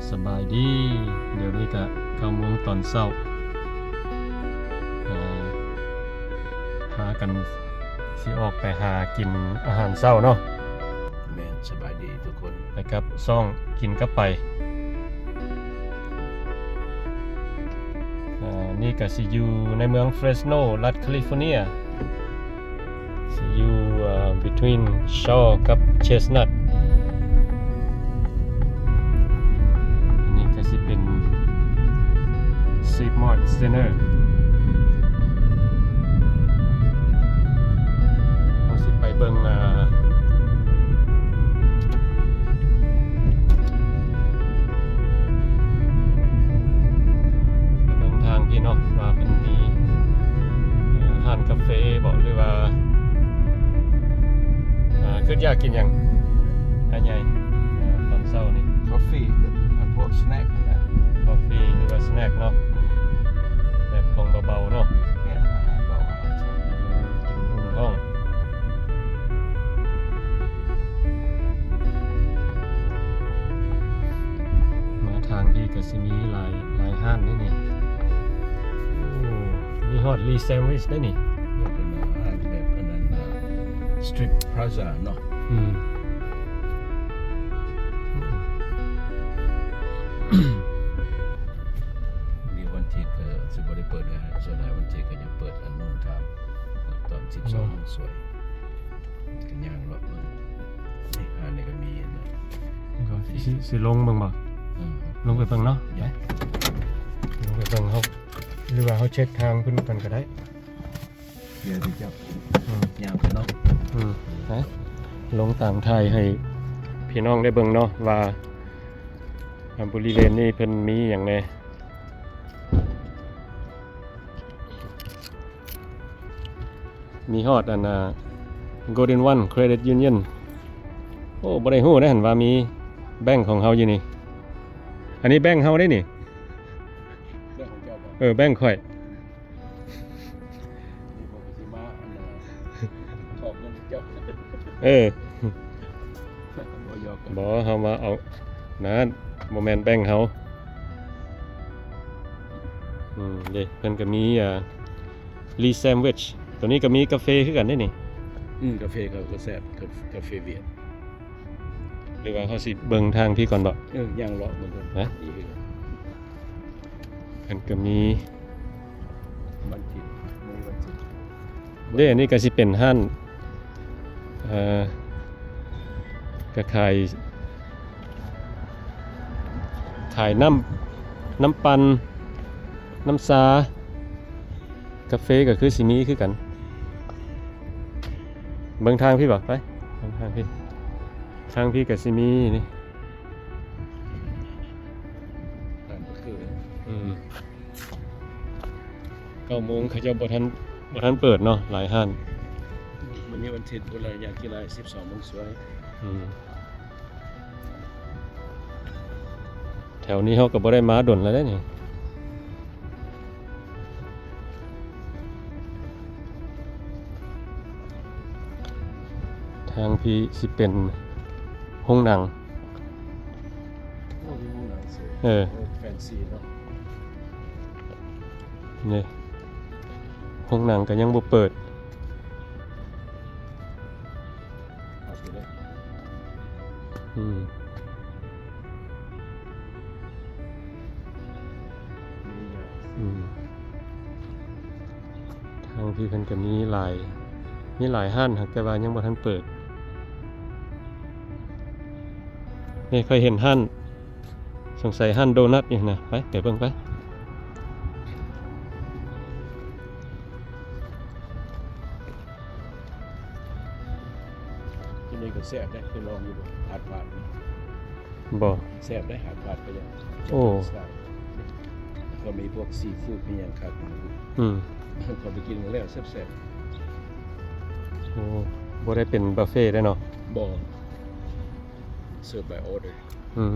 ສະບາຍດີ ດຽວນີ້ກະເກົ້າໂມງຕອນເຊົ້າ ເອີ ພາກັນຊິອອກໄປຫາກິນອາຫານເຊົ້າເນາະ. ແມ່ນ ສະບາຍດີທຸກຄົນ ໄປກັບຊ່ອງກິນກັບໄປ. ເອີ ນີ້ກະຊິຢູ່ໃນເມືອງເຟຣສໂນ ລັດຄາລິຟໍເນຍ. ຊິຢູ່ ເອີ between Shaw ກັບ Chestnut. ອັນນີ້ກະຊິເປັນ Save Mart Center. ເຮົາຊິໄປເບິ່ງ ເອີ ເບິ່ງທາງພີ້ເນາະ ວ່າເພິ່ນມີ ເອີ ຮ້ານກາເຟບໍ ຫຼືວ່າ ເອີ ຄິດຢາກກິນຫຍັງ ອ້າຍໃຫຍ່? ເອີ ຕອນເຊົ້ານີ້ ຄອຟຟີ ກັບພວກສະແນັກຫັ້ນແຫຼະ ຄອຟຟີ ຫຼືວ່າສະແນັກເນາະ ແບບຂອງເບົາໆເນາະ. ແມ່ນ ອາຫານເບົາ ອາຫານເຊົ້າ ກິນອຸ່ນທ້ອງ. ມາທາງພີ້ກະຊິມີຫຼາຍ ຫຼາຍຮ້ານເດ້ນີ້. ໂອ້ ມີຮອດ Lee Sandwich ເດ້ນີ້. ພວກອັນນັ້ນ ຮ້ານແບບອັນນັ້ນນະ Strip Plaza ເນາະ. ອືມ ມື້ວັນທິດກະຊິບໍ່ໄດ້ເປີດນະ ສ່ວນຫຼາຍວັນທິດກະຍັງເປີດອັນໜຶ່ງທາງ ຕອນສິບສອງໂມງສວຍ. ກະຍ່າງເລາະເບິ່ງ ນີ້ ຮ້ານນີ້ກະມີອັນນັ້ນ ຊິ ຊິລົງເບິ່ງບໍ່? ອືມ ລົງໄປເບິ່ງເນາະ. ໄປ ລົງໄປເບິ່ງ ເຮົາ ຫຼືວ່າເຮົາເຊັກທາງເພິ່ນກ່ອນກະໄດ້. ດຽວຊິຈັບ ອືມ ຍ່າງໄປເນາະ. ອືມ ໄປ ລົງຕາມຖ່າຍໃຫ້ພີ່ນ້ອງໄດ້ເບິ່ງເນາະ ວ່າ ອາ ບໍລິເວນນີ້ເພິ່ນມີຫຍັງແດ່. ມີຮອດອັນ ອາ Golden One Credit Union. ໂອ້ ບໍ່ໄດ້ຮູ້ເດ້ຫັ້ນວ່າມີແບັງຂອງເຮົາຢູ່ນີ້. ອັນນີ້ແບັງເຮົາເດ້ນີ້. ແບັງຂອງເຈົ້າບໍ? ເອີ ແບັງຂ້ອຍ. ນີ້ຂ້ອຍກະຊິມາອັນ ອາ ຖອກເງິນເຈົ້າ. ເອີ ບໍ່ ຢອກກັນ ບໍ່ ເຮົາມາເອົາ ນັ້ນ ບໍ່ແມ່ນແບັງເຮົາ. ອືມ ເດ້ ເພິ່ນກະມີ ອາ Lee Sandwich ໂຕນີ້ກະມີກາເຟຄືກັນເດ້ນີ້. ອືມ ກາເຟເຂົາກະແຊບ ກາ ກາເຟຫວຽດ. ຫຼືວ່າເຮົາຊິເບິ່ງທາງພີ້ກ່ອນບໍ? ເອີ ຍ່າງເລາະເບິ່ງກ່ອນ ຮະ? ດີຄືກັນ. ເພິ່ນກະມີວັນທິດ ມື້ວັນທິດ ເດ້ ອັນນີ້ກະຊິເປັນຮ້ານ ເອີ ກະຂາຍ ຂາຍນ້ຳ ນ້ຳປັ່ນ ນ້ຳຊາ ກາເຟກະຄືຊິມີຄືກັນ. ເບິ່ງທາງພີ້ບໍ? ໄປ ເບິ່ງທາງພີ້ ທາງພີ້ກະຊິມີນີ້. ຮ້ານກະຄື ອືມ ເກົ້າໂມງເຂົາເຈົ້າບໍ່ທັນ ບໍ່ທັນເປີດເນາະ ຫຼາຍຮ້ານ. ມື້ນີ້ວັນທິດ ບໍ່ຫຼາຍ ຢ່າງທີ່ຫຼາຍ ສິບສອງໂມງສວຍ. ອືມ ແຖວນີ້ເຮົາກະບໍ່ໄດ້ມາດົນແລ້ວເດ້ນີ້. ທາງພີ້ຊິເປັນໂຮງໜັງ. ໂອ້ ມີໂຮງໜັງເສີຍ. ເອີ ໂອ້ ແຟນຊີເນາະ. ນີ້ ໂຮງໜັງກະຍັງບໍ່ເປີດ. ອືມ ອືມ ທາງພີ້ເພິ່ນກະມີຫຼາຍ ມີຫຼາຍຮ້ານ ຫາກແຕ່ວ່າຍັງບໍ່ທັນເປີດ. ນີ້ຂ້ອຍເຫັນຮ້ານ ສົງໄສຮ້ານໂດນັດນີ້ນະ. ໄປ ໄປເບິ່ງໄປ. ທີ່ນີ້ກະແຊບເດ້ ເຄີຍລອງຢູ່ບໍ່? ຫາດພາດ. ບໍ່ ແຊບເດ້ ຫາດພາດກະຍັງ. ໂອ້ ກະມີພວກຊີຟູດ ມີຫຍັງຄັກ. ອືມ ຂ້ອຍໄປກິນມາແລ້ວ ແຊບໆ. ໂອ້ ບໍ່ໄດ້ເປັນບາເຟເດ້ເນາະ? ບໍ່. Serve by order. ອືມ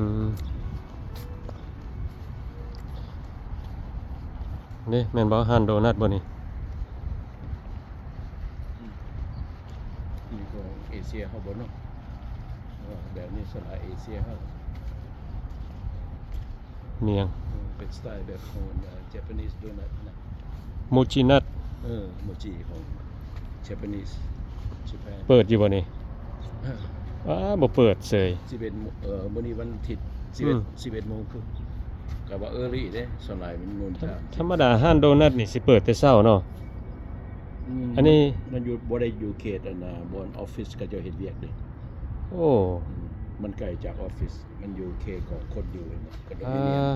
ນີ້ແມ່ນບໍ່ ຮ້ານໂດນັດບໍ່ນີ້? ອືມ ນີ້ຂອງເອເຊຍເຮົາບໍ່ເນາະ? ເອີ ແບບນີ້ສ່ວນຫຼາຍເອເຊຍເຮົາ. ມີຫຍັງ? ເປັນສະໄຕແບບຂອງ Japanese donut ນະ. Mochi nut. ເອີ mochi ຂອງ Japanese Japan. ເປີດຢູ່ບໍ່ນີ້? ອ້າ ບໍ່ເປີດເສີຍ. ສິບເອັດໂມງ ເອີ ມື້ນີ້ວັນອາທິດ ສິບເອັດ ອືມ ສິບເອັດໂມງ ຄື ກະວ່າ early ເດ້. ສ່ວນຫຼາຍມັນໂມງ ທຳ ທຳມະດາຮ້ານໂດນັດນີ້ຊິເປີດແຕ່ເຊົ້າເນາະ. ອືມ ອັນນີ້ມັນຢູ່ ບໍ່ໄດ້ຢູ່ເຂດອັນນ່າ ບ່ອນອອບຟິດເຂົາເຈົ້າເຮັດວຽກເດ້. ໂອ້ ອືມ ມັນໄກຈາກອອບຟິດ. ມັນຢູ່ເຂດຂອງຄົນຢູ່ ຄອນໂດມິນຽມ. ອ່າ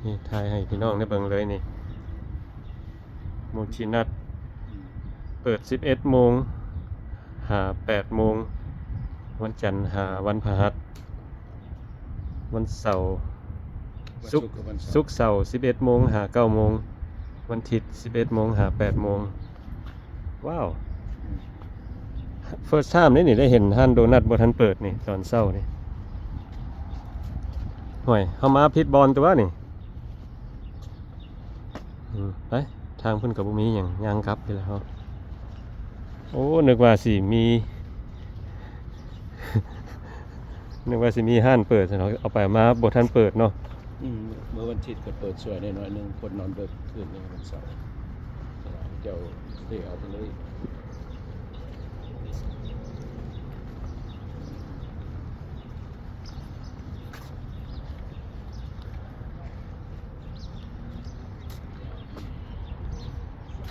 ນີ້ຖ່າຍໃຫ້ພີ່ນ້ອງໄດ້ເບິ່ງເລີຍນີ້ Mochi nut ເປີດສິບເອັດໂມງຫາແປດໂມງ ວັນຈັນຫາວັນພະຫັດ. ວັນເສົາ ວັນສຸກ ສຸກກັບວັນເສົາ ສຸກເສົາສິບເອັດໂມງຫາເກົ້າໂມງ ວັນທິດສິບເອັດໂມງຫາແປດໂມງ. ວ້າວ ອືມ first time ເດ້ນີ້ ໄດ້ເຫັນຮ້ານໂດນັດບໍ່ທັນເປີດນີ້ ຕອນເຊົ້ານີ້. ໂອ້ຍ ເຮົາມາຜິດບ່ອນຕົວະນີ້. ອືມ ໄປ ທາງເພິ່ນກໍບໍ່ມີຫຍັງ ຍ່າງກັບຢູ່ແລ້ວ. ໂອ້ ນຶກວ່າຊິມີ ນຶກວ່າຊິມີຮ້ານເປີດຊັ້ນເນາະ ເອົາໄປເອົາມາບໍ່ທັນເປີດເນາະ. ອືມ ເມື່ອວັນທິດກໍເປີດຊ່ວຍໄດ້ໜ້ອຍໜຶ່ງ ຄົນນອນເດິກຄືນນີ້ວັນເສົາ ເຈົ້າເລເອົາໄປເລີຍ.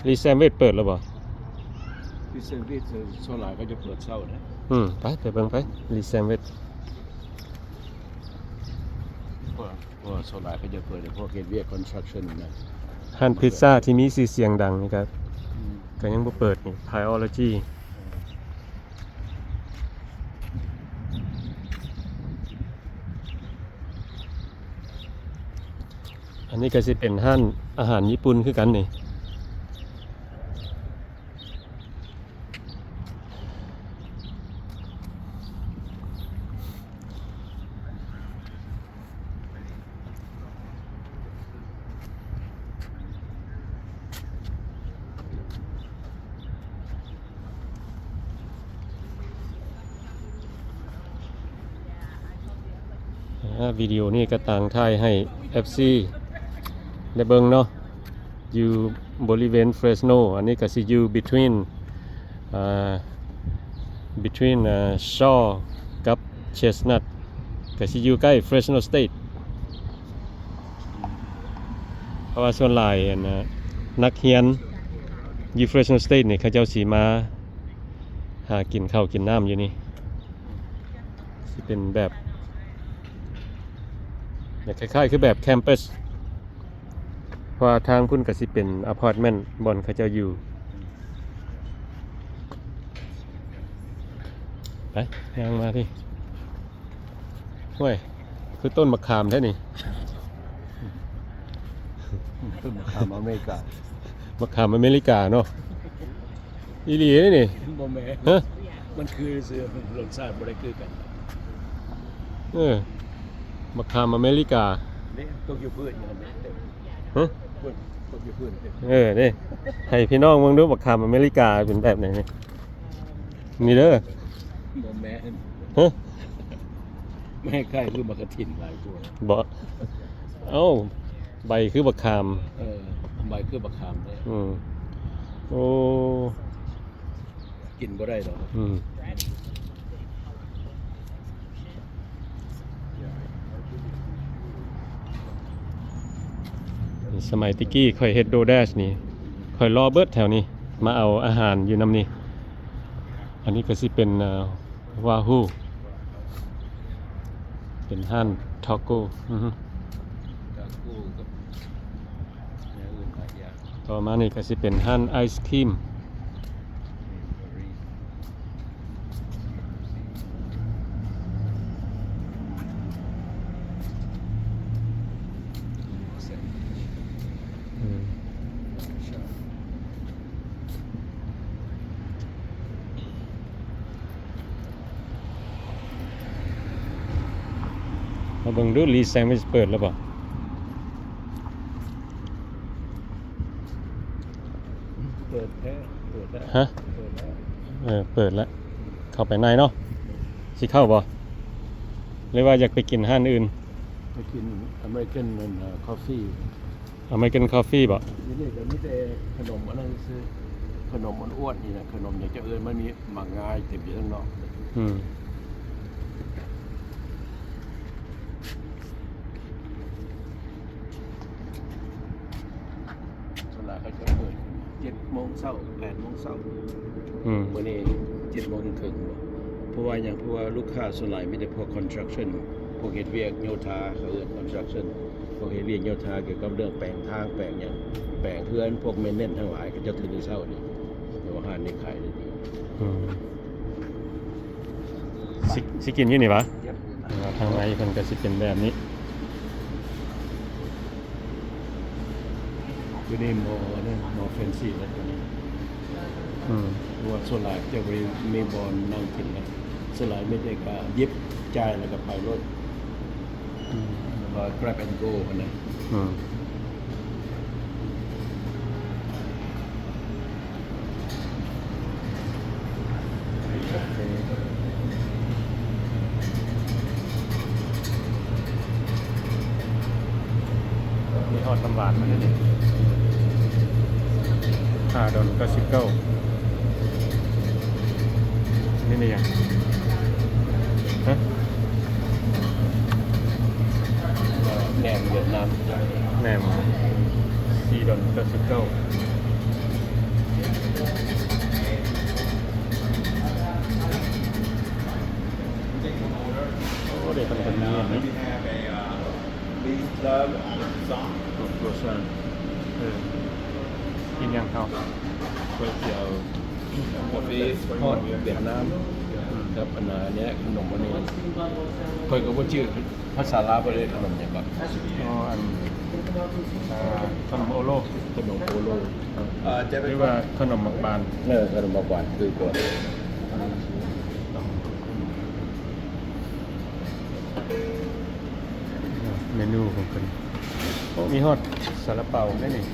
ລີແຊນວິດເປີດແລ້ວບໍ່? ລີແຊນວິດ ເອີ ສ່ວນຫຼາຍເຂົາຈະເປີດເຊົ້າເດ້. ອືມ ໄປ ໄປເບິ່ງໄປ ລີແຊນວິດ. ເພາະວ່າ ເພາະວ່າສ່ວນຫຼາຍເຂົາຈະເປີດໃຫ້ພວກເຮັດວຽກ construction ນະ. ຮ້ານພິດຊາທີ່ມີຊື່ສຽງດັງນີ້ກໍ ອືມ ກໍຍັງບໍ່ເປີດນີ້ Priority. ອັນນີ້ກໍຊິເປັນຮ້ານອາຫານຍີ່ປຸ່ນຄືກັນນີ້. ອ່າ ວິດີໂອນີ້ກໍຕ່າງຖ່າຍໃຫ້ເອັຟຊີໄດ້ເບິ່ງເນາະ ຢູ່ບໍລິເວນເຟຣສໂນ. ອັນນີ້ກໍຊິຢູ່ between ອ່າ between ອ່າ Shaw ກັບ Chestnut ກໍຊິຢູ່ໃກ້ Fresno State ເພາະວ່າສ່ວນຫຼາຍ ອັນ ນັກຮຽນຢູ່ Fresno State ນີ້ ເຂົາເຈົ້າຊິມາຫາກິນເຂົ້າກິນນ້ຳຢູ່ນີ້. ຊິເປັນແບບ ແບບຄ້າຍໆຄືແບບ campus ເພາະວ່າທາງພຸ້ນກໍຊິເປັນ apartment ບ່ອນເຂົາເຈົ້າຢູ່. ໄປ ຍ່າງມາພີ້. ໂອ້ຍ ຄືຕົ້ນໝາກຂາມແທ້ນີ້. ຕົ້ນໝາກຂາມອາເມລິກາ. ໝາກຂາມອາເມລິກາເນາະ. ອີ່ຫຼີເດ້ນີ້. ບໍ່ແມ່ນ. ຮະ? ມັນຄືຊື່ ລົດຊາດບໍ່ໄດ້ຄືກັນ. ເອີ ໝາກຂາມອາເມລິກາ. ນີ້ ຕົກຢູ່ພື້ນຢູ່ຫັ້ນເດ້. ຮະ? ຕົກຢູ່ພື້ນ. ເອີ ເດ້ ໃຫ້ພີ່ນ້ອງເບິ່ງດູ ໝາກຂາມອາເມລິກາເປັນແບບໃດນີ້. ນີ້ເດີ. ບໍ່ແມ່ນ. ຮະ? ແມ່ນຄ້າຍຄືໝາກກະຖິນຫຼາຍກວ່າ. ບໍ່. ເອົ້າ ໃບຄືບັກຂາມ. ເອີ ໃບຄືບັກຂາມເດ້. ອືມ. ໂອ້ ກິນບໍ່ໄດ້ດອກ. ອືມ. ສະໄໝແຕ່ກີ້ຂ້ອຍເຮັດ DoorDash ນີ້ ຂ້ອຍເລາະເບິດແຖວນີ້ ມາເອົາອາຫານຢູ່ນຳນີ້. ອັນນີ້ກໍຊິເປັນ ເອີ Wahoo ເປັນຮ້ານທາໂກ້. ອືຮຶ. ທາໂກ້ກັບແນວອື່ນຫຼາຍຢ່າງ. ຕໍ່ມານີ້ກໍຊິເປັນຮ້ານໄອສຄຣີມ. ອືມ. ມາເບິ່ງດູ Lee Sandwich ເປີດແລ້ວບໍ່? ເປີດແທ້ ເປີດແລ້ວ. ຮະ? ເປີດແລ້ວ. ເອີ ເປີດແລ້ວ. ເຂົ້າໄປໃນເນາະ. ຊິເຂົ້າບໍ່? ຫຼືວ່າຢາກໄປກິນຮ້ານອື່ນ? ໄປກິນອາເມລິກັນ ນັ້ນ ຄອບຟີ. ອາເມລິກັນຄອບຟີບໍ? ຢູ່ນີ້ກໍມີແຕ່ຂະໜົມອັນນັ້ນຊື່ ຂະໜົມອ້ວນໆ ນີ້ນະ ຂະໜົມຫຍັງຈະເອີ້ນ ມັນມີໝາກງາຍເຕັມຢູ່ທາງນອກ. ອືມ. ສ່ວນຫຼາຍເຂົາຈະເປີດເຈັດໂມງເຊົ້າ ແປດໂມງເຊົ້າ. ອືມ. ມື້ນີ້ເຈັດໂມງເຄິ່ງບໍ່? ເພາະວ່າຫຍັງ? ເພາະວ່າລູກຄ້າສ່ວນຫຼາຍມີແຕ່ພວກ construction ພວກເຮັດວຽກໂຍທາ ເຂົາເອີ້ນ construction ພວກເຮັດວຽກໂຍທາ ກ່ຽວກັບເລື່ອງແປງທາງ ແປງຫຍັງ ແປງເຮືອນ ພວກ maintenance ທັງຫຼາຍ ເຂົາເຈົ້າຕື່ນແຕ່ເຊົ້ານີ້ ແຕ່ວ່າຮ້ານນີ້ຂາຍໄດ້ດີ. ອືມ. ຊິ ຊິກິນຢູ່ນີ້ຫວາ? ທາງໃນເພິ່ນກໍຊິເປັນແບບນີ້. ຢູ່ນີ້ໝໍເນາະ ໝໍ fancy ແລ້ວຕົວນີ້. ອືມ. ເພາະວ່າສ່ວນຫຼາຍຈະບໍ່ໄດ້ມີບ່ອນນັ່ງກິນນະ ສ່ວນຫຼາຍມີແຕ່ກະຫຍິບ ຈ່າຍ ແລ້ວກໍໄປໂລດ. ອືມ. ແບບວ່າ grab and go ຫັ້ນນະ. ອືມ. ມີຮອດນ້ຳຫວານມາແລ້ວນີ້ ຫ້າດອນເກົ້າສິບເກົ້າ. ນີ້ແມ່ນຫຍັງ? ຮະ? ແໜມຫວຽດນາມ. ແໜມ ສີ່ດອນເກົ້າສິບເກົ້າ. ໂອ້ ເດ ເພິ່ນ ເພິ່ນມີອັນນີ້ croissant. ເອີ ກິນຫຍັງເຮົາ? ຂ້ອຍຊິເອົາກາເຟຮອດຫວຽດນາມ ອືມ ກັບອັນນັ້ນແຫຼະ ຂະໜົມອັນນີ້ ຂ້ອຍກໍບໍ່ຈື່ ພາສາລາວບໍ່ໄດ້ ຂະໜົມຫຍັງກໍ? ອໍ ອັນ ອ່າ ຂະໜົມໂອໂລ ຂະໜົມໂອໂລ ຫຼືວ່າຂະໜົມໝາກບານ. ເອີ ຂະໜົມໝາກບານຄືກັນ. ເມນູຂອງເພິ່ນ ໂອ້ ມີຮອດຊາລາເປົາໄດ້ນີ້.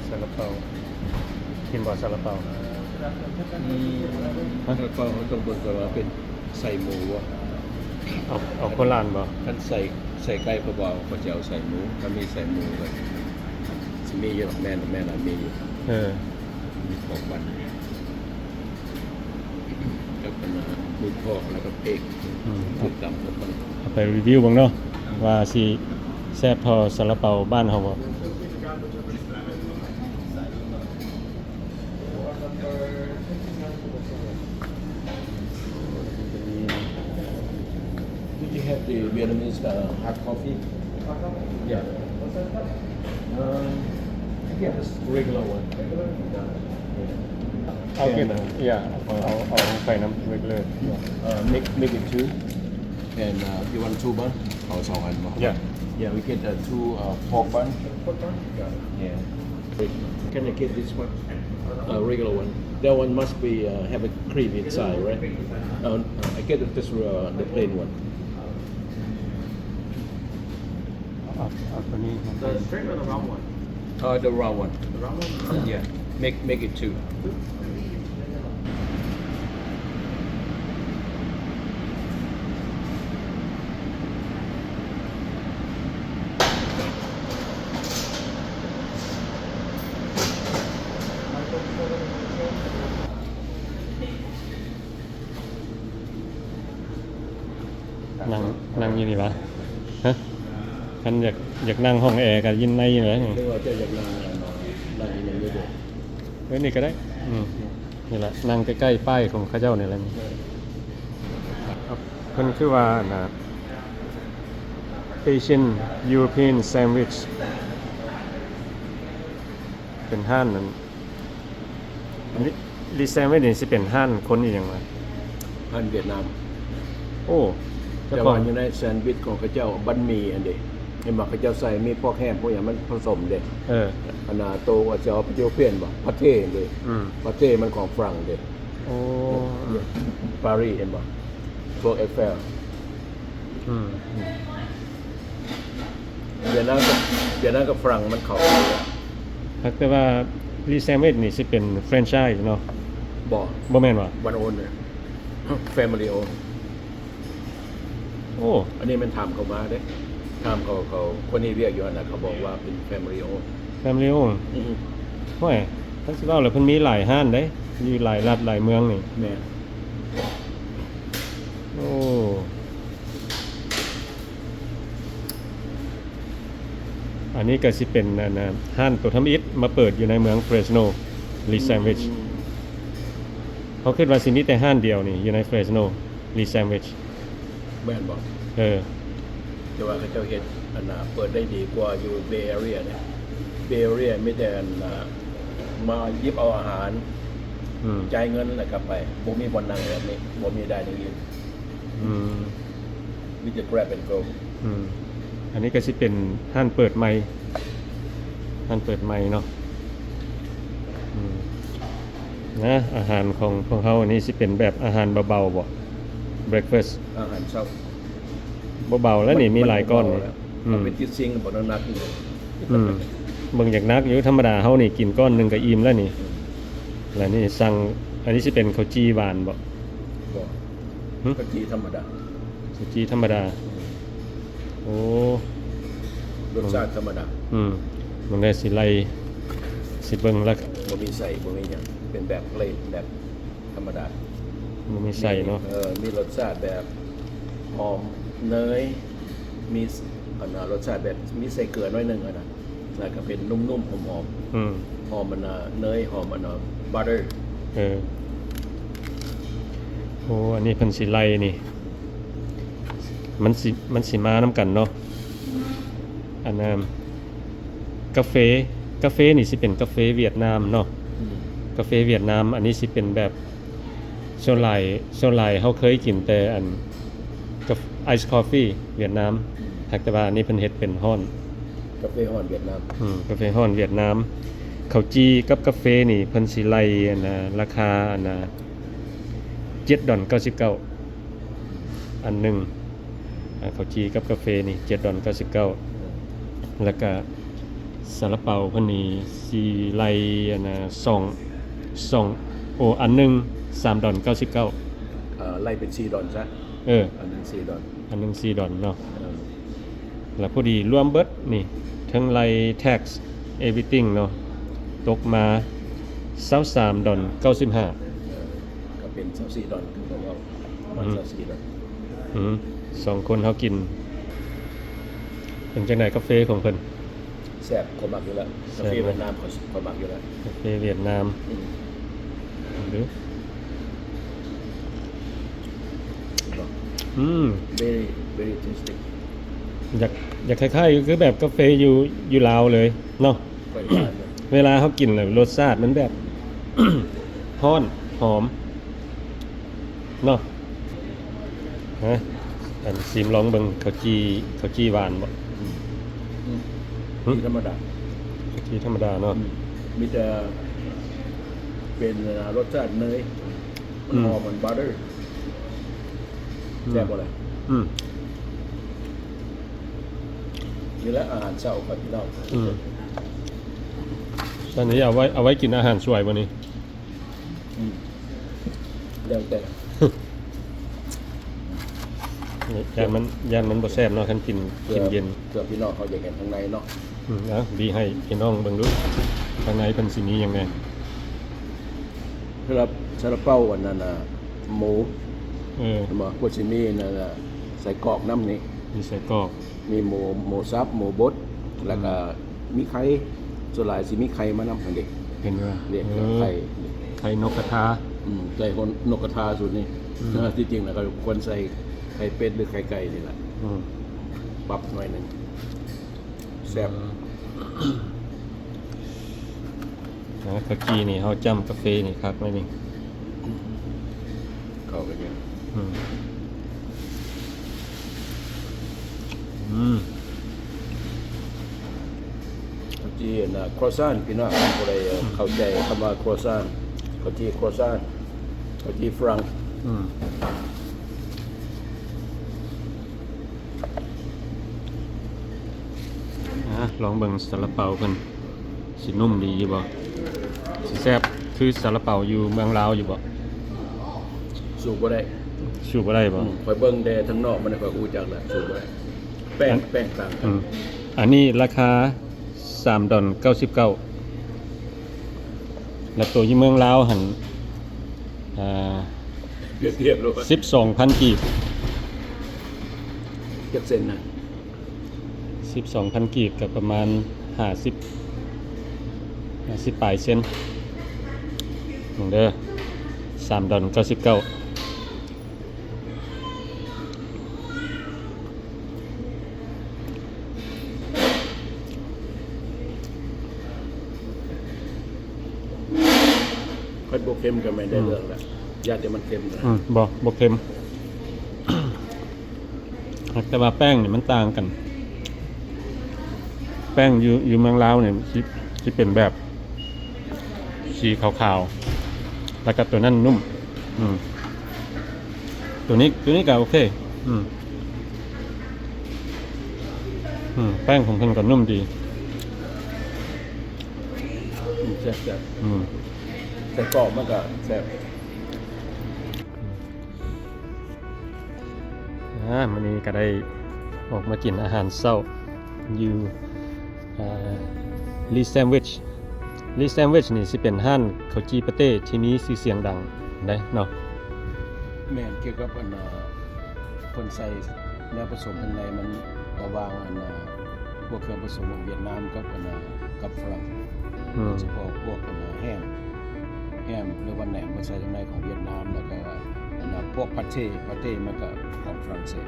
ຊາລາເປົາ ກິນບໍ່ຊາລາເປົາ? ອືມ ຊາລາເປົາເຮົາຕ້ອງເບິ່ງກ່ອນວ່າເປັນໃສ່ໝູບໍ່. ເອົາ ເອົາໂຄລານບໍ່? ຄັນໃສ່ ໃສ່ໄກ່ ເພາະວ່າເຂົາຈະເອົາໃສ່ໝູ ຖ້າມີໃສ່ໝູກໍຊິມີຢູ່ດອກ. ແມ່ນ ແມ່ນລະ ມີຢູ່. ເອີ ມີຂອງຫວານ ກັບອັນນັ້ນ ໝູພອກ ແລ້ວກໍເປັກ ອືມ ຖືກຕຳກັນໄປ. ເອົາໄປຣີວິວເບິ່ງເນາະ ວ່າຊິແຊບເທົ່າຊາລາເປົາບ້ານເຮົາບໍ່? Did you have the Vietnamese, uh, hot coffee? Yeah. Um, yeah, just regular one. I'll get, yeah, I'll, I'll, I'll try them regular. Uh, make, make it two. And, uh, you want two bun? ເອົາສອງອັນບໍ່? Yeah. Yeah, we get, uh, two, uh, pork bun. Pork bun? Yeah. Yeah. Can I get this one? Uh, regular one. That one must be, uh, have a cream inside, right? Uh, I get this, uh, the plain one. ເອົາ ເອົາ ເອົາຕົວນີ້ The straight or the round one? Uh, the round one. The round one? Yeah. Make, make it two. Two? ນັ່ງ ນັ່ງຢູ່ນີ້ຫວາ? ຮະ? ຄັນຢາກ ຢາກນັ່ງຫ້ອງແອກໍຢູ່ໃນນີ້ແຫຼະ. ຫຼືວ່າເຈົ້າຢາກນັ່ງໃນນີ້ເດີ? ເອີ ນີ້ກໍໄດ້. ອືມ ນີ້ແຫຼະ ນັ່ງໃກ້ໆປ້າຍຂອງເຂົາເຈົ້ານີ້ແຫຼະ. ເອີ ເພິ່ນຄືວ່າ ອັນນ່າ Asian European Sandwich ເປັນຮ້ານນັ້ນ ອັນນີ້ Lee Sandwich ນີ້ຊິເປັນຮ້ານຄົນອີ່ຫຍັງວະ? ຮ້ານຫວຽດນາມ. ໂອ້ ແຕ່ວ່າຢູ່ໃນແຊນວິດຂອງເຂົາເຈົ້າ ບັ້ນໝີ່ຫັ້ນເດ ເຫັນບໍ່? ເຂົາເຈົ້າໃສ່ມີພວກແຮມ ພວກຫຍັງ ມັນຜະສົມເດ. ເອີ ອັນນ່າ ໂຕວ່າຊິເອົາປາເທດເອີຣົບບໍ່? ປາເທດເດ. ອືມ ປາເທດມັນຂອງຝຣັ່ງເດ. ໂອ້ ປາຣີເຫັນບໍ່? ພວກໄອເຟວ. ອືມ ຫວຽດນາມກັບ ຫວຽດນາມກັບຝຣັ່ງມັນເຂົ້າກັນ. ແຕ່ວ່າ Lee Sandwich ນີ້ຊິເປັນ franchise ເນາະ? ບໍ່ ບໍ່ແມ່ນຫວາ? One own ເລີຍ family own. ໂອ້ ອັນນີ້ແມ່ນຖາມເຂົາມາເດ້ ຖາມເຂົາ ເຂົາ ຄົນເຮັດວຽກຢູ່ຫັ້ນນະ ເຂົາບອກວ່າເປັນ family owned family owned ອືມ ໂອ້ຍ ຄັນຊິເວົ້າແລ້ວເພິ່ນມີຫຼາຍຮ້ານເດ້ ຢູ່ຫຼາຍລັດຫຼາຍເມືອງນີ້ ແມ່ນ ໂອ້ ອັນນີ້ກໍຊິເປັນ ອັນນະ ຮ້ານໂຕທຳອິດມາເປີດຢູ່ໃນເມືອງ Fresno Lee Sandwich ອືມ ເຮົາຄິດວ່າຊິມີແຕ່ຮ້ານດຽວນີ້ຢູ່ໃນ Fresno Lee Sandwich ແມ່ນບໍ່? ເອີ ແຕ່ວ່າເຂົາເຈົ້າເຮັດ ອັນນະ ເປີດໄດ້ດີກວ່າຢູ່ Bay Area ເດ້ Bay Area ມີແຕ່ ອັນນະ ມາຫຍິບເອົາອາຫານ ອືມ ຈ່າຍເງິນແລ້ວກໍໄປ ບໍ່ມີບ່ອນນັ່ງແບບນີ້ ບໍ່ມີ dining in ອືມ ມີແຕ່ grab and go ອືມ ອັນນີ້ກໍຊິເປັນຮ້ານເປີດໃໝ່ ຮ້ານເປີດໃໝ່ເນາະ ອືມ ນະ ອາຫານຂອງພວກເຮົານີ້ຊິເປັນແບບອາຫານເບົາໆ ບໍ່? breakfast ອາຫານເຊົ້າ ບໍ່ເບົາແລ້ວນີ້ ມັນ ມີຫຼາຍກ້ອນນີ້ ອືມ ເປັນຕິດຊິງບໍ່ໜັກຢູ່ ອືມ ເບິ່ງຢາກໜັກຢູ່ ທຳມະດາເຮົານີ້ກິນກ້ອນໜຶ່ງກໍອີ່ມແລ້ວນີ້ ອືມ ແລ້ວນີ້ສັ່ງ ອັນນີ້ຊິເປັນເຂົ້າຈີ່ຫວານບໍ່? ບໍ່ ຫຶ? ເຂົ້າຈີ່ທຳມະດາ ເຂົ້າຈີ່ທຳມະດາ ອືມ ໂອ້ ລົດຊາດທຳມະດາ ອືມ ມັນໄດ້ຊິໄລ່ ຊິເບິ່ງລະ ບໍ່ມີໃສ່ ບໍ່ມີຫຍັງ ເປັນແບບເພລນ ແບບ ທຳມະດາ ບໍ່ມີໃສ່ເນາະ ເອີ ມີລົດຊາດແບບຫອມເນີຍ ມີ ອັນນະ ລົດຊາດແບບມີໃສ່ເກືອໜ້ອຍໜຶ່ງຫັ້ນນະ ແລ້ວກໍເປັນນຸ້ມໆ ຫອມໆ ອືມ ຫອມ ອັນນະ ເນີຍ ຫອມ ອັນນະ butter ເອີ ໂອ້ ອັນນີ້ເພິ່ນຊິໄລ່ນີ້ ມັນຊິ ມັນຊິມານຳກັນເນາະ ອັນນະ ກາເຟ ກາເຟນີ້ຊິເປັນກາເຟຫວຽດນາມເນາະ ອືມ ກາເຟຫວຽດນາມ ອັນນີ້ຊິເປັນແບບ ສ່ວນຫຼາຍ ສ່ວນຫຼາຍເຮົາເຄີຍກິນແຕ່ອັນ ກາ ice coffee ຫວຽດນາມ ອືມ ຫາກແຕ່ວ່າອັນນີ້ເພິ່ນເຮັດເປັນຮ້ອນ ກາເຟຮ້ອນຫວຽດນາມ ອືມ ກາເຟຮ້ອນຫວຽດນາມ ເຂົ້າຈີ່ກັບກາເຟນີ້ເພິ່ນຊິໄລ່ອັນນະ ລາຄາອັນນະ ເຈັດດອນເກົ້າສິບເກົ້າ ອັນໜຶ່ງ ອ່າ ເຂົ້າຈີ່ກັບກາເຟນີ້ ເຈັດດອນເກົ້າສິບເກົ້າ ແລ້ວກະຊາລາເປົາເພິ່ນນີ້ຊິໄລ່ອັນນະ ສອງ ສອງ ໂອ ອັນໜຶ່ງ ສາມດອນເກົ້າສິບເກົ້າ ເອີ ໄລ່ເປັນສີ່ດອນຊະ ເອີ ອັນໜຶ່ງສີ່ດອນ ອັນໜຶ່ງສີ່ດອນເນາະ ເອີ ແລ້ວພໍດີລວມເບິດນີ້ ເຖິງໄລ່ tax everything ເນາະ ຕົກມາຊາວສາມດອນເກົ້າສິບຫ້າ ເອີ ກໍເປັນຊາວສີ່ດອນ ຄືເຂົາເວົ້າ ປະມານ ອືມ ຊາວສີ່ດອນ ອືມ ສອງຄົນເຮົາກິນ ເປັນຈັ່ງໃດກາເຟຂອງເພິ່ນ? ແຊບ ຂ້ອຍມັກຢູ່ແລ້ວ ກາເຟຫວຽດນາມ ຂ້ອຍ ຂ້ອຍມັກຢູ່ແລ້ວ ກາເຟຫວຽດນາມ ອືມ ເບິ່ງດູ ອືມ very very tasty ຢາກ ຢາກຄ້າຍໆ ຄືແບບກາເຟຢູ່ ຢູ່ລາວເລີຍເນາະ ຂ້ອຍວ່າ ເວລາເຮົາກິນແລ້ວລົດຊາດມັນແບບ ຮ້ອນ ຫອມ ເນາະ ຮະ ອັນ ຊີມລອງເບິ່ງເຂົ້າຈີ່ ເຂົ້າຈີ່ຫວານບໍ່? ອືມ ອືມ ຫຶ? ຈີ່ທຳມະດາ ເຂົ້າຈີ່ທຳມະດາເນາະ ອືມ ມີແຕ່ເປັນ ອ່າ ລົດຊາດເນີຍ ອືມ ຫອມມັນ butter ອືມ ແຊບບໍ່ລະ? ອືມ ນີ້ແຫຼະອາຫານເຊົ້າຂອງພີ່ນ້ອງ ອືມ ອັນນີ້ເອົາໄວ້ ເອົາໄວ້ກິນອາຫານສວຍບໍ່ນີ້? ອືມ ແລ້ວແຕ່ ຢ້ານມັນ ຢ້ານມັນບໍ່ແຊບເນາະ ຄັນກິນ ເພື່ອ ກິນເຢັນ ເພື່ອພີ່ນ້ອງເຮົາຢາກເຫັນທາງໃນເນາະ ອືມ ເອົາ ບີໃຫ້ພີ່ນ້ອງເບິ່ງດູ ທາງໃນເພິ່ນຊິມີຫຍັງແດ່ ສຳລັບຊາລາເປົາອັນນັ້ນນະ ໝູ ເອີ ເຫັນບໍ່ ກໍຊິມີນັ້ນນະ ໄສ້ກອກນຳນີ້ ມີໄສ້ກອກ ມີໝູ ໝູສັບ ໝູບົດ ແລ້ວກໍ ອືມ ມີໄຂ່ ສ່ວນຫຼາຍຊິມີໄຂ່ມານຳຫັ້ນເດ້ ເຫັນບໍ່ ລຽກ ເອີ ໄຂ່ ໄຂ່ນົກກະທາ ອືມ ໄຂ່ນົກກະທາສູດນີ້ ອືມ ທີ່ຈິງແລ້ວກໍຄວນໃສ່ໄຂ່ເປັດ ຫຼື ໄຂ່ໄກ່ນີ້ແຫຼະ ອືມ ປັບໜ້ອຍໜຶ່ງ ແຊບ ອືມ ອ່າ ເຂົ້າຈີ່ນີ້ເຮົາຈ້ຳກາເຟນີ້ຄັກເລີຍນີ້ ເຂົ້າກັນຢູ່ ອືມ ອືມ ເຂົ້າຈີ່ນະ croissant ພີ່ນ້ອງ ຜູ້ໃດເຂົ້າໃຈຄຳວ່າ croissant ເຂົ້າຈີ່ croissant ເຂົ້າຈີ່ຝຣັ່ງ ອືມ ອ່າ ລອງເບິ່ງຊາລາເປົາເພິ່ນ ຊິນຸ້ມດີຢູ່ບໍ່? ຊິແຊບຄືຊາລາເປົາຢູ່ເມືອງລາວຢູ່ບໍ່? ສູ້ບໍ່ໄດ້. ສູ້ບໍ່ໄດ້ບໍ່? ອືມ ຂ້ອຍເບິ່ງແຕ່ທາງນອກມັນ ຂ້ອຍຮູ້ຈັກແລ້ວ ສູ້ບໍ່ໄດ້. ແປ້ງ ອັນ ແປ້ງຕ່າງກັນ. ອືມ ອັນນີ້ລາຄາສາມດອນເກົ້າສິບເກົ້າ ແລ້ວໂຕຢູ່ເມືອງລາວຫັ້ນ ອ່າ ປຽບທຽບໂລດ ສິບສອງພັນກີບ. ຈັກເຊັນນະ? ສິບສອງພັນກີບກໍປະມານຫ້າສິບ ຫ້າສິບປາຍເຊັນ. ເບິ່ງເດີ ສາມດອນເກົ້າສິບເກົ້າ. ຄັນບໍ່ເຄັມກໍແມ່ນໄດ້ເລື່ອງແລ້ວ. ອືມ ຢ້ານແຕ່ມັນເຄັມ. ອືມ ບໍ່ ບໍ່ເຄັມ. ແຕ່ວ່າແປ້ງນີ້ມັນຕ່າງກັນ. ແປ້ງຢູ່ ຢູ່ເມືອງລາວນີ້ຊິ ຊິເປັນແບບສີຂາວໆ ແລ້ວກໍຕົວນັ້ນນຸ້ມ. ອືມ ຕົວນີ້ ຕົວນີ້ກໍໂອເຄ. ອືມ ອືມ ແປ້ງຂອງເພິ່ນກໍນຸ້ມດີ. ອືມ ແຊບໆ. ອືມ ໃສ່ກອກມັນກໍແຊບ. ອ່າ ມື້ນີ້ກໍໄດ້ອອກມາກິນອາຫານເຊົ້າຢູ່ ອ່າ Lee Sandwich. Lee Sandwich ນີ້ຊິເປັນຮ້ານເຂົ້າຈີ່ປາເຕ້ທີ່ມີຊື່ສຽງດັງໄດ໋ເນາະ. ແມ່ນ ກ່ຽວກັບອັນ ອ່າ ເພິ່ນໃສ່ແນວປະສົມທາງໃນມັນ ລະຫວ່າງອັນ ອ່າ ພວກເຄື່ອງປະສົມຂອງຫວຽດນາມກັບອັນ ກັບຝຣັ່ງ. ອືມ ໂດຍສະເພາະພວກອັນແຮມ ແຮມ ຫຼືວ່າແໜມ ເພິ່ນໃສ່ທາງໃນຂອງຫວຽດນາມ ແລ້ວກໍອັນພວກພາເທ ພາເທມັນກໍຂອງຝຣັ່ງເສດ.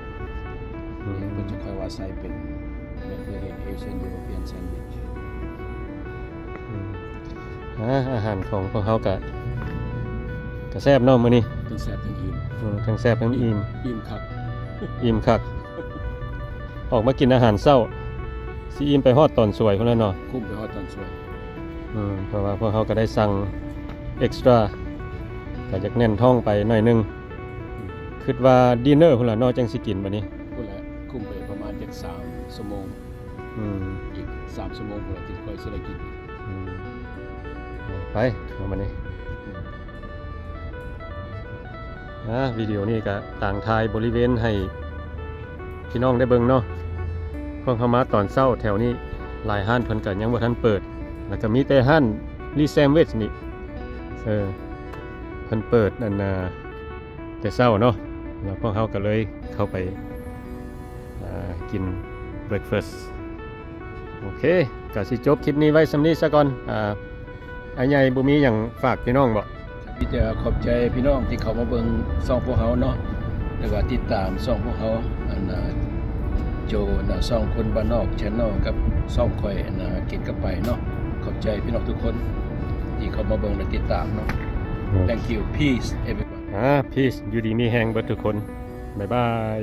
ອືມ ເພິ່ນຈະຄ່ອຍວ່າໃສ່ເປັນ ກໍຄືເຮັດ Asian European Sandwich. ອືມ ອາ ອາຫານຂອງພວກເຮົາກະ ກະແຊບເນາະມື້ນີ້. ທັງແຊບທັງອີ່ມ. ອືມ ທັງແຊບທັງອີ່ມ. ອີ່ມຄັກ ອີ່ມຄັກ. ອອກມາກິນອາຫານເຊົ້າ ຊິອີ່ມໄປຮອດຕອນສວຍພຸ້ນແຫຼະເນາະ. ຄຸ້ມໄປຮອດຕອນສວຍ. ອືມ ເພາະວ່າພວກເຮົາກໍໄດ້ສັ່ງເອັກສະຕຣາ ກໍຢາກແໜ້ນທ້ອງໄປໜ້ອຍໜຶ່ງ. ອືມ ຄິດວ່າດິນເນີພຸ້ນແຫຼະເນາະ ຈັ່ງຊິກິນບັດນີ້. ພຸ້ນແຫຼະ ຄຸ້ມໄປປະມານຈັກສາມຊົ່ວໂມງ. ອືມ ອີກສາມຊົ່ວໂມງພຸ້ນແຫຼະ ຈຶ່ງຄ່ອຍຊິໄດ້ກິນ. ອືມ ໄປເອົາມານີ້. ອາ ວິດີໂອນີ້ກະຕ່າງຖ່າຍບໍລິເວນໃຫ້ພີ່ນ້ອງໄດ້ເບິ່ງເນາະ. ພວກເຮົາມາຕອນເຊົ້າແຖວນີ້ ຫຼາຍຮ້ານເພິ່ນກະຍັງບໍ່ທັນເປີດ ແລ້ວກະມີແຕ່ຮ້ານ Lee Sandwich ນີ້ ເອີ ເພິ່ນເປີດອັນນາ ແຕ່ເຊົ້າເນາະ ແລ້ວພວກເຮົາກໍເລີຍເຂົ້າໄປ ອ່າ ກິນ breakfast. ໂອເຄ ກໍຊິຈົບຄລິບນີ້ໄວ້ສ່ຳນີ້ຊະກ່ອນ. ອ່າ ອ້າຍໃຫຍ່ບໍ່ມີຫຍັງຝາກພີ່ນ້ອງບໍ? ມີແຕ່ຂອບໃຈພີ່ນ້ອງທີ່ເຂົ້າມາເບິ່ງຊ່ອງພວກເຮົາເນາະ ຫຼືວ່າຕິດຕາມຊ່ອງພວກເຮົາ ອັນນາ ໂຈນະ ຊ່ອງຄົນບ້ານນອກ Channel ກັບຊ່ອງຂ້ອຍ ອັນນາ ກິນກັບໄປເນາະ. ຂອບໃຈພີ່ນ້ອງທຸກຄົນທີ່ເຂົ້າມາເບິ່ງ ແລະ ຕິດຕາມເນາະ. Thank you. Peace everyone. ອາ peace ຢູ່ດີມີແຮງເບິດທຸກຄົນ. ບາຍບາຍ.